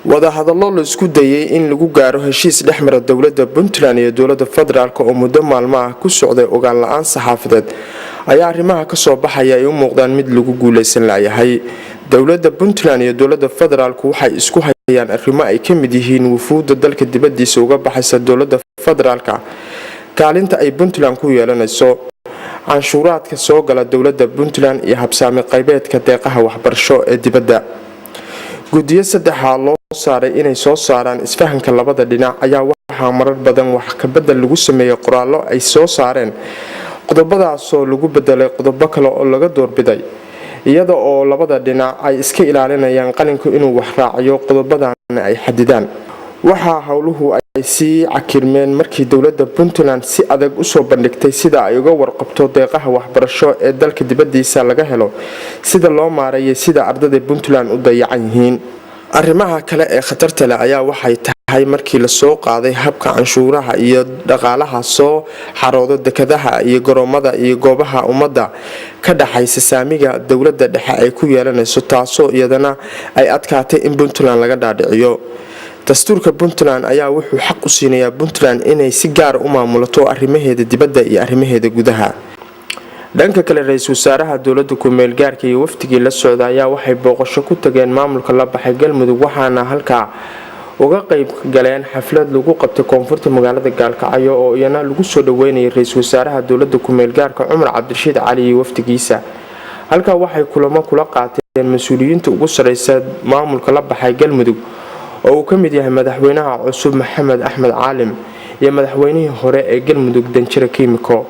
Wadahadallo la isku dayay in lagu gaaro heshiis dhexmara dowlada Puntland iyo dowlada federaalk oo muddo maalmo ah ku socday ogaan la-aan saxaafadeed ayaa arrimaha kasoo baxaya ay u muuqdaan mid lagu guuleysan layahay. Dowlada Puntland iyo dowlada federaalku waxay isku hayaan arrimo ay ka mid yihiin wufuudda dalka dibadiisa uga baxaysa dowlada federaalka, kaalinta ay Puntland ku yeelanayso canshuuraadka soo gala dowlada Puntland iyo habsaami qaybeedka deeqaha waxbarasho ee dibadda. Guddiyo saddexaa loo saaray inay soo saaraan isfahanka labada dhinac ayaa waxaa marar badan wax kabedel lagu sameeyey qoraallo ay soo saareen, qodobadaasoo lagu bedelay qodobo kale oo laga doorbiday, iyada oo labada dhinac ay iska ilaalinayaan qalinku inuu wax raaciyo, qodobadana ay xadidaan. Waxaa howluhu ay sii cakirmeen markii dowlada Puntland si adag usoo bandhigtay sida ay uga warqabto deeqaha waxbarasho ee dalka dibadiisa laga helo, sida loo maareeyay, sida ardada Puntland u dayacan yihiin. Arrimaha kale ee khatarta leh ayaa waxay tahay markii lasoo qaaday habka canshuuraha iyo dhaqaalaha soo xaroodo dekadaha iyo garoomada iyo goobaha ummadda ka dhaxaysa, saamiga dowlada dhexe ay ku yeelanayso, taasoo iyadana ay adkaatay in Puntland laga dhaadhiciyo. Dastuurka Puntland ayaa wuxuu xaq u siinayaa Puntland inay si gaara u maamulato arrimaheeda dibadda iyo arrimaheeda gudaha. Dhanka kale, ra-iisul wasaaraha dowlada ku-meel gaarka iyo wafdigii la socda ayaa waxay booqasho ku tageen maamulka la baxay Galmudug, waxaana halkaa uga qayb galeen xaflad lagu qabtay koonfurta magaalada Gaalkacyo oo iyana lagu soo dhaweynayay ra-iisul wasaaraha dowlada ku-meel gaarka Cumar Cabdirashiid Cali iyo wafdigiisa. Halkaa waxay kulamo kula qaateen mas-uuliyiinta ugu sareysa maamulka la baxay Galmudug, oo uu ka mid yahay madaxweynaha cusub Maxamed Axmed Caalim iyo madaxweynihii hore ee Galmudug, Danjire Kiimiko.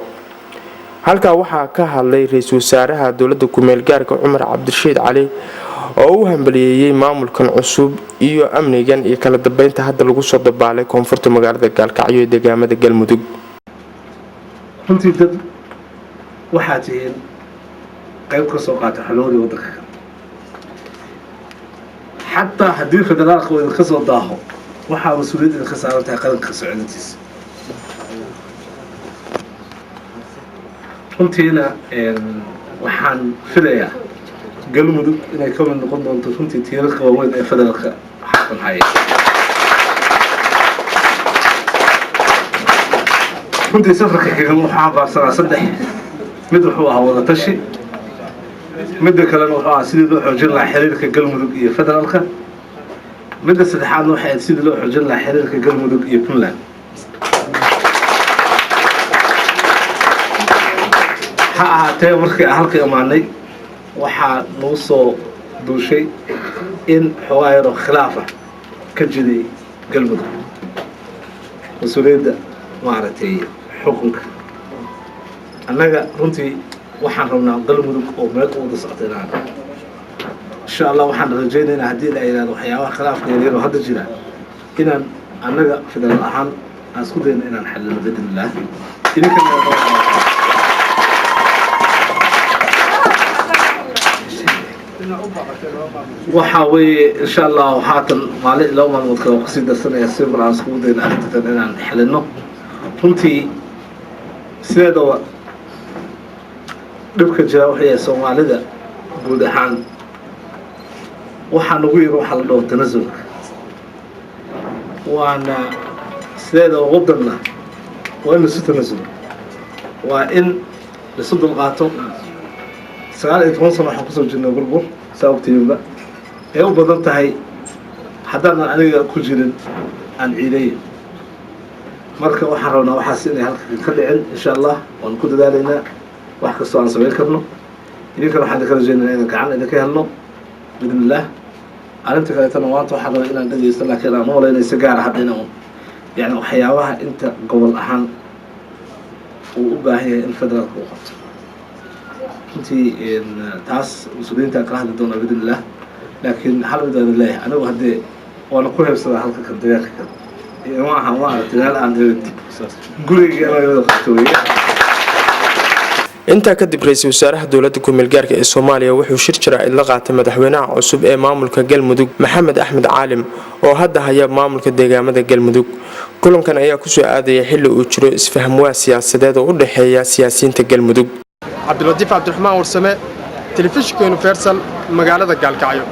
Halkaa waxaa ka hadlay ra-iisul wasaaraha dowlada ku-meel gaarka Cumar Cabdirashiid Cali oo u hambaliyeeyey maamulkan cusub iyo amnigan iyo kala dambeynta hadda lagu soo dabaalay koonfurta magaalada Gaalkacyo ee deegaamada Galmudug. Runtii dad waxaa tihiin qayb ka soo qaatay xoloodii waddanka kale. Xataa haddii federaalka uu idinka soo daaho, waxaa mas-uuliyad idinka saaran tahay qaranka socodintiisa. Runtiina waxaan filayaa Galmudug inay ka mid noqon doonto runtii tiirarka waaweyn ee federaalka xaqan haya. Runtii safarka xigan wuxuu xambaarsanaa saddex mid: wuxuu ahaa wadatashi, midda kalena wuxuu ahaa sidii loo xoojin lahaa xiriirka Galmudug iyo federaalka, midda saddexaadna waxay ahayd sidii loo xoojin lahaa xiriirka Galmudug iyo Puntland. Ha ahaatee, markii aan halka imaanay waxaa nagu soo duushay in xoogaa yaroo khilaafa ka jiday Galmudug mas-uuliyadda maaragtay xukunka. Annaga runtii waxaan rabnaa Galmudug oo meel u wada socota inaan, insha Allah, waxaan rajaynaynaa haddii la yidhahdo waxyaabaha khilaafka yaryar oo hadda jira inaan annaga federaal ahaan aan isku dayno inaan xalino biidnillah. Idinkana waxaa weeye, insha Allahu, haatan maalin 2 maalmood kale waan kusii darsanaya si bal aan iskugu dayno arrintan inaan xalino. Runtii sideedaba dhibka jira wuxuu yahay Soomaalida guud ahaan waxaa nagu yiri waxaa la dhaho tanasulka, waana sideedaba waddanna waa in laisu tanasulo, waa in laisu dulqaato. 19 sano waxaan kusoo jirnay burbur, saa ogtiinba ay u badan tahay haddaanan aniga ku jirin aan ciideeya. Marka waxaan rabnaa waxaas inay halka ka dhicin, insha Allah waan ku dadaalaynaa wax kastoo aan samayn karno. Idinkana waxaan idinka rajaynayna inaan gacan idinka helno biidn illah. Arrinta kaleetana maanta waxaan rabay inaan dhegeysto, laakiin aan u malaynay si gaara hadda inaan yani waxyaabaha inta gobol ahaan uu u baahan yahay in federaalka uu qabto. Runtii taas mas-uuliyiintaan kala hadli doonaa biidn illah. Laakiin hal mid aan leeyahay anigu, haddee waana ku heybsadaa halka kan deegaanka kan ma aha, maaragtay, meel aan imid gurigii anoo imid qabto weye. Intaa kadib, ra-iisul wasaaraha dowlada ku-meel gaarka ee Soomaaliya wuxuu shir jaraa'id la qaatay madaxweynaha cusub ee maamulka Galmudug, Maxamed Axmed Caalim, oo hadda haya maamulka deegaamada Galmudug. Kulankan ayaa kusoo aadaya xilli uu jiro isfahmwaa siyaasadeed oo u dhexeeya siyaasiyiinta Galmudug. Cabdilatiif Cabdiraxmaan Warsame, telefishinka Universal, magaalada Gaalkacyo.